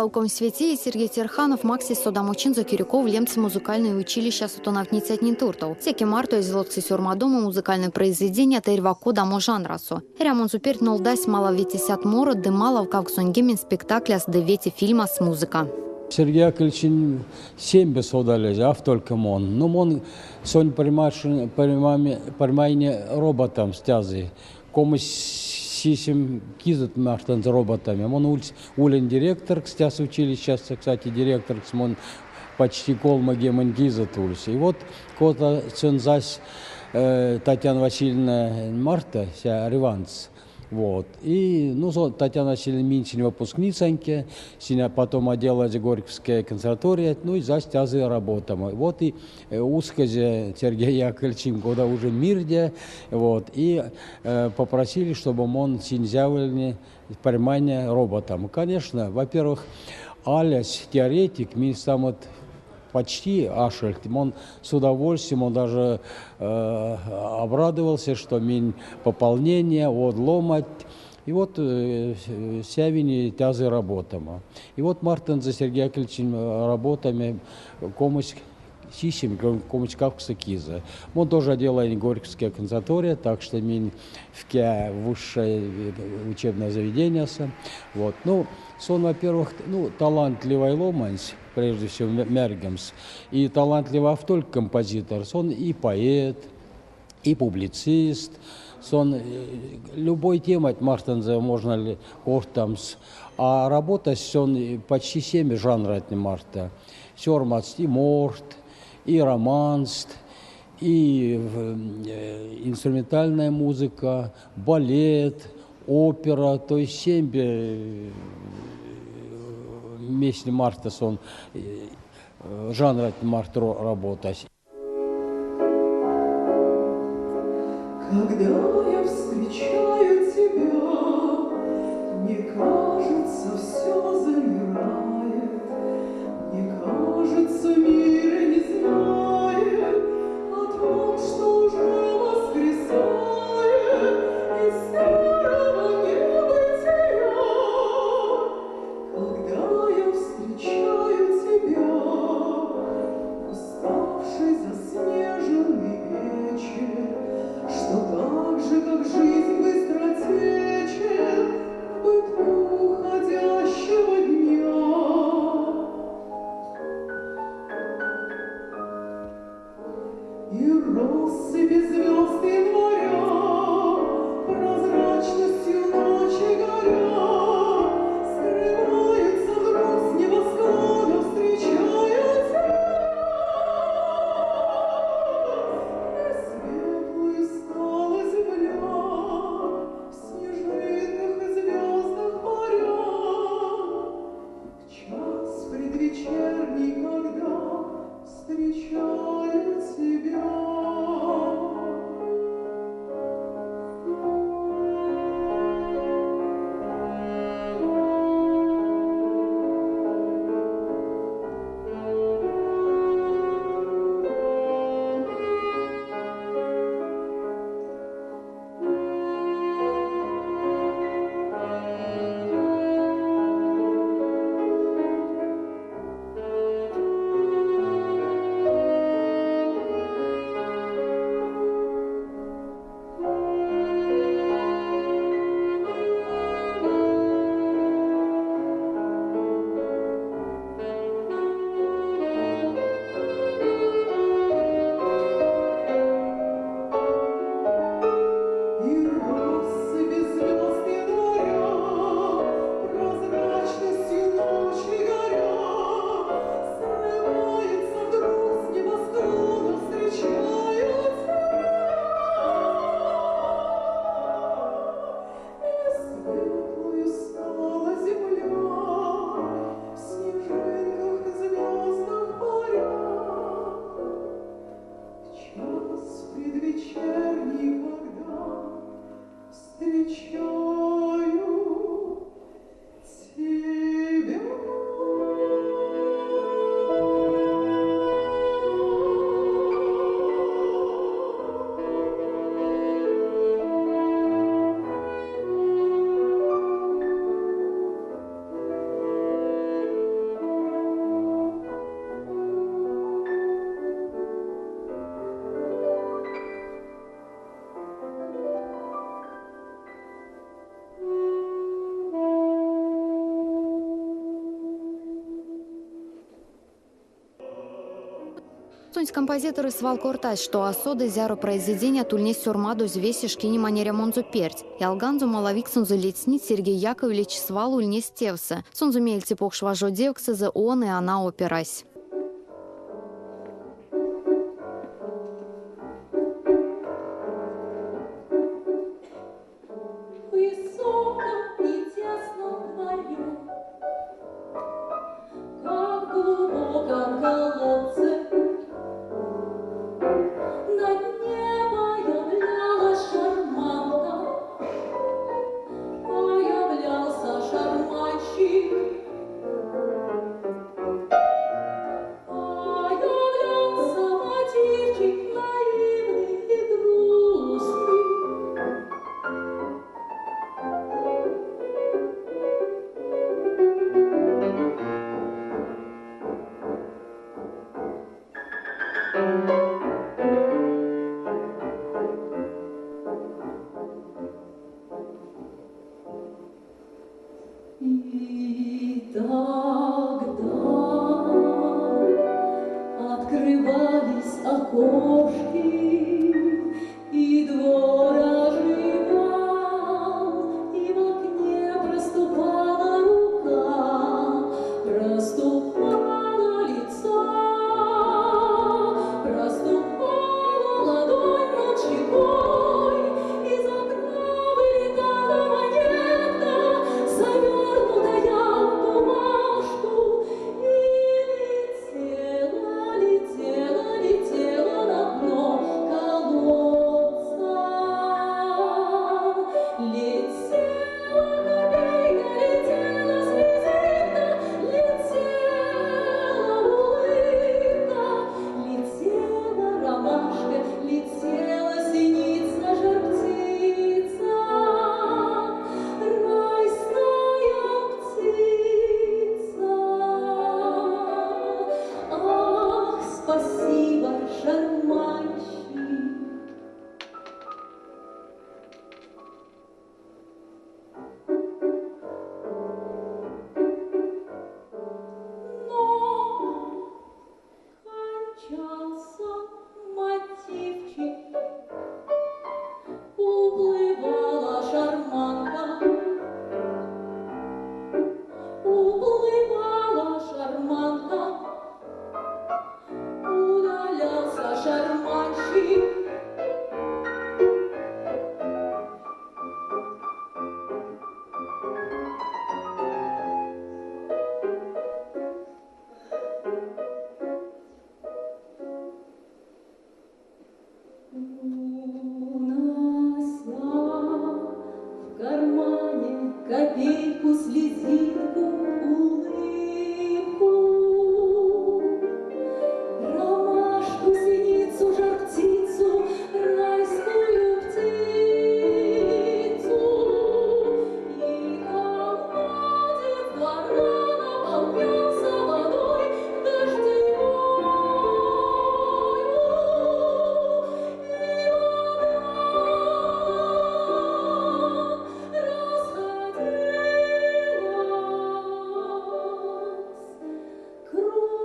Малав 25 иеть Сергей Терханов макссь содамочинзэ Кирюков лемсэ музыкальной училищасо тонавтницятнень туртов. Теке марто эзь лотксе сёрмадомо музыкальной произведеният эрьва кодамо жанрасо. Эрямонзо перть нолдась малав ветесядт морот ды малав 80 спектакляс ды вете фильмас музыка. Сергей Яковлевичень сембе содалезь, автолько мон. Ну, мон сон примайне роботам стязы. 27 кизэть мартонзо роботами. Мон улинь директоркс, стяс училищасо, кстати, директоркс мон почти колмо кизэть ульсь. И вот кода сон сась Татьяна Васильевна марто, ся Риванц, вот. И, ну, Татьяна Васильевна минсинь выпускницаньке, синя потом оделась Горьковская консерватория, ну и сась тязы работамо. Вот и ускозе Сергей Яковлевич кода уже мирде, вот, и попросили, чтобы он синзявыльни примане роботам. Конечно, во-первых, алясь теоретик, мин сам вот почти ашельть. Он с удовольствием, он даже обрадовался, что минь пополнение, од ломать. И вот сявини тязы работамо. И вот мартонзо Сергей Яковлевичем работами 27, 28 кизэ. Он тоже делает Горьковская консерватория, так что минь в высшее учебное заведение. Вот. Ну, сон, во-первых, ну, талантливый ломансь, прежде всего, мерьгемс. И талантливый только композитор, он и поэт, и публицист, сон любой темой мартонзо можно кортамс. А работать он почти семь жанров марто. Сёрмадсь и морот, и романст, и инструментальная музыка, балет, опера, то есть семь вместе марто сон жанр марто работать. Когда я встречаю тебя, мне кажется, все замирает, мне кажется, мир не знает о том, что уже воскресает из серого небытия. Когда я встречаю тебя, уставший заснеженный вечер, что так же, как жизнь быстротечен, в быту. Сонсь композиторось свал кортась, што а соды, зяро произведеният ульнесть сёрмадозь весе шкинемань эрямонзо перть. Ялганзо, малавиксэнзэ ледстнить, Сергей Яковлевич свал ульнесь тевсэ. Сонзэ меельце покш важодевксэзэ Он и она оперась. Высоком и тесном дворе, Как в глубоком колодце, На дне появлялась шарманка, Появлялся шарманщик. Появлялся мотивчик наивный и грустный. И тогда открывались окошки, и двор оживал, и в окне проступала рука, проступало лицо, проступала ладонь над щекой, из окна вылетала монетка, завернутая в бумажку, и летела, летела, летела на дно колодца. Летела копейка, летела слезинка, летела улыбка, летела ромашка, летела синица, жар-птица, райская птица. Ах, спасибо, шарманщик. Но кончался мотивчик, уплывала шарманка, уплывала шарманка, удалялся шарманщик. Унося в кармане копейку, слезинку, улыбку, ромашку, синицу, жар-птицу, райскую птицу. И колодец двора наполнялся водой дождевой. И вода расходилась кругами.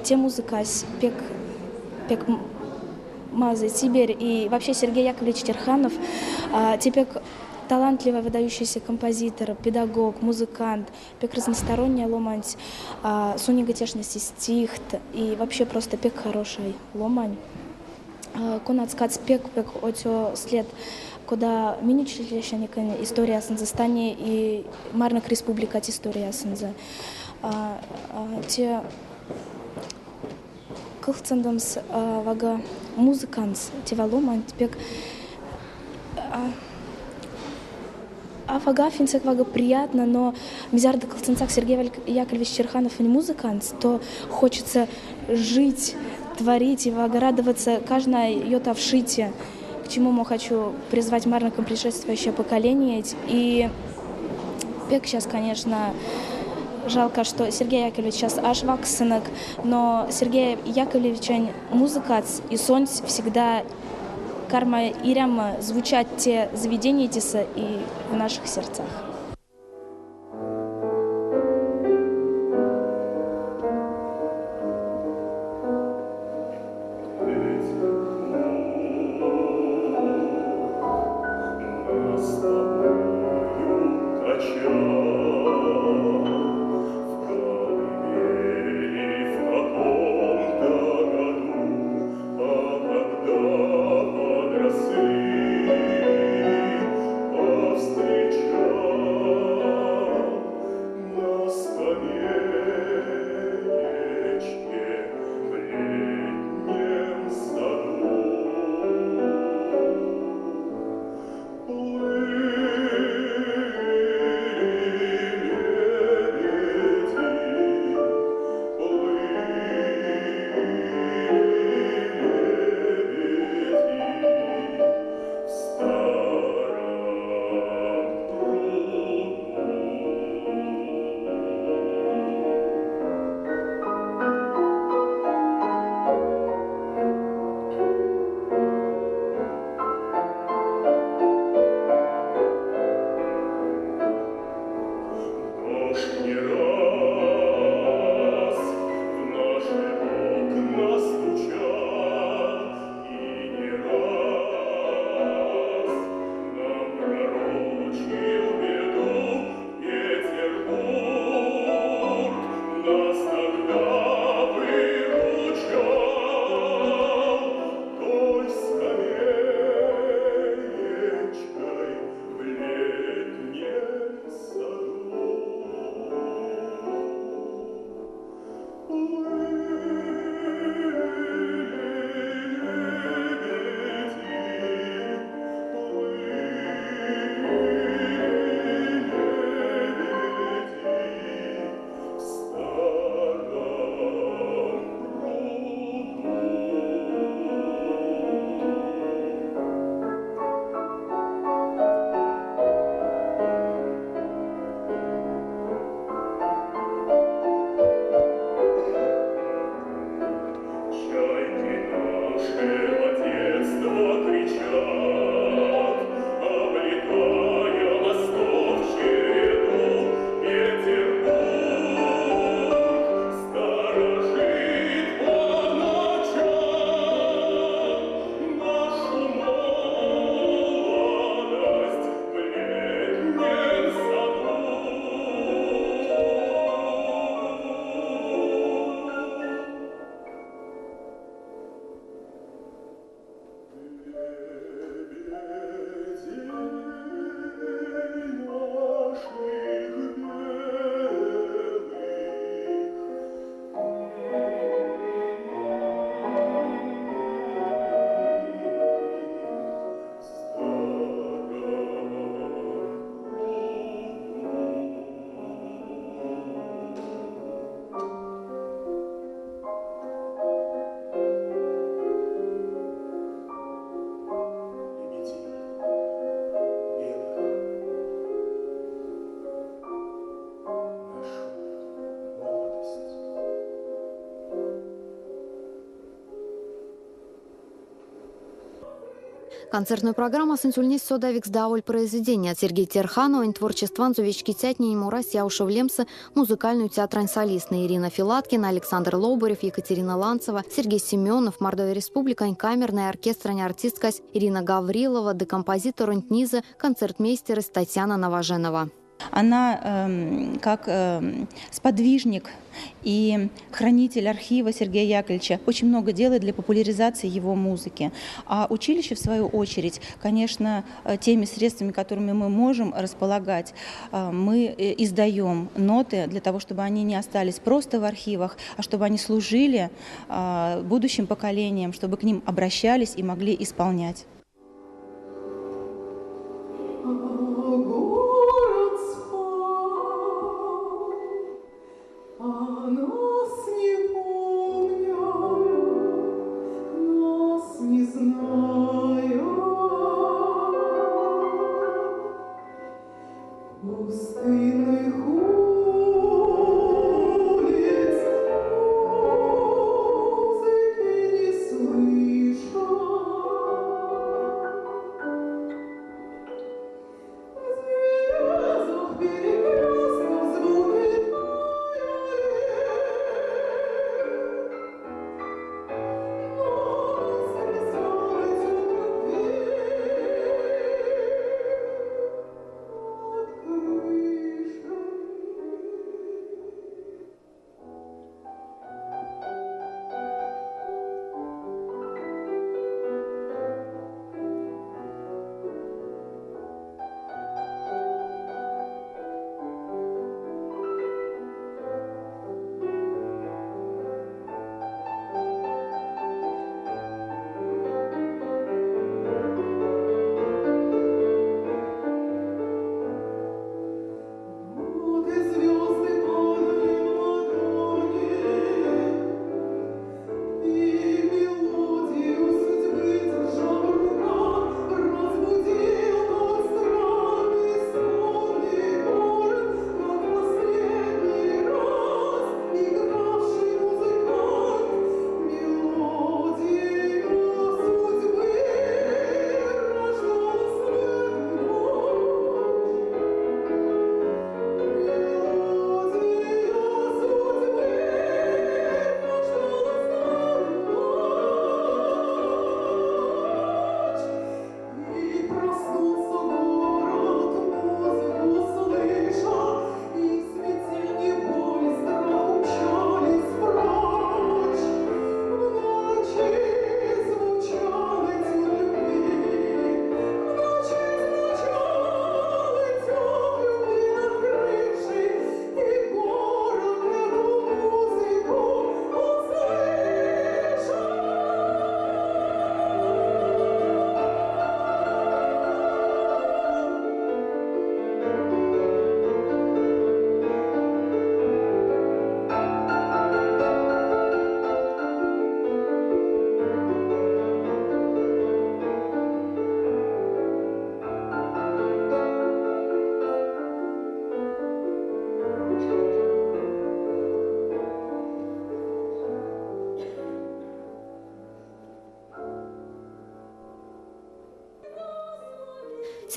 Те музыкась пек пек мазый Сибирь и вообще Сергей Яковлевич Терханов те пек талантливый, выдающийся композитор, педагог, музыкант, пек разносторонняя ломань, сон нега стихт и вообще просто пек хороший ломань. Конат кадсь пек пек оцё след, кода минь училищанекень историясонзо стани и марнэк республикать историясонзо. Те кылцандомс вага музыкантс те ломанть пек а вага финцек вага приятно, но зярдо кылцансак Сергей Яковлевич Терханов не музыкант, то хочется жить, творить и вага радоваться каждой йотавшите, к чему я хочу призвать марнаком предшествующее поколение. И пек сейчас, конечно, жалко, что Сергей Яковлевич сейчас аш вакссынек, но Сергей Яковлевичень музыкась и сонсь всегда Карми эрямо звучать те заведениятнесэ и в наших сердцах. Концертной программасонть ульнесть содавикс ды аволь произведеният. Сергей Терхановонь творчестванзо вечкицятненень морасть Яушев лемсэ музыкальной театрань солисттнэ Ирина Филаткина, Александр Лобарев, Екатерина Ланцева, Сергей Семенов, Мордовия Республикань камерной оркестрань артисткась Ирина Гаврилова ды композиторонть низэ, концертмейстерэсь Татьяна Новоженова. Она как сподвижник и хранитель архива Сергея Яковлевича очень много делает для популяризации его музыки. А училище, в свою очередь, конечно, теми средствами, которыми мы можем располагать, мы издаем ноты для того, чтобы они не остались просто в архивах, а чтобы они служили будущим поколениям, чтобы к ним обращались и могли исполнять. Город спал, а нас не помня, нас не зная. Пустынных улиц музыки не слыша.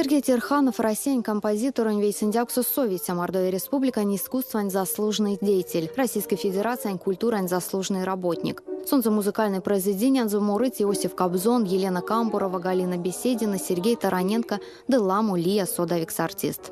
Сергей Терханов — Россиянь композиторонь вейсэндявксос совиця, Мордовия Республикань искусствань заслуженный деятель, Российской Федерациянь культурань заслуженный работник. Сонзэ музыкальной произведениянзо морыть Иосиф Кобзон, Елена Камбурова, Галина Беседина, Сергей Тараненко, ды ламо лия содавикс артистт.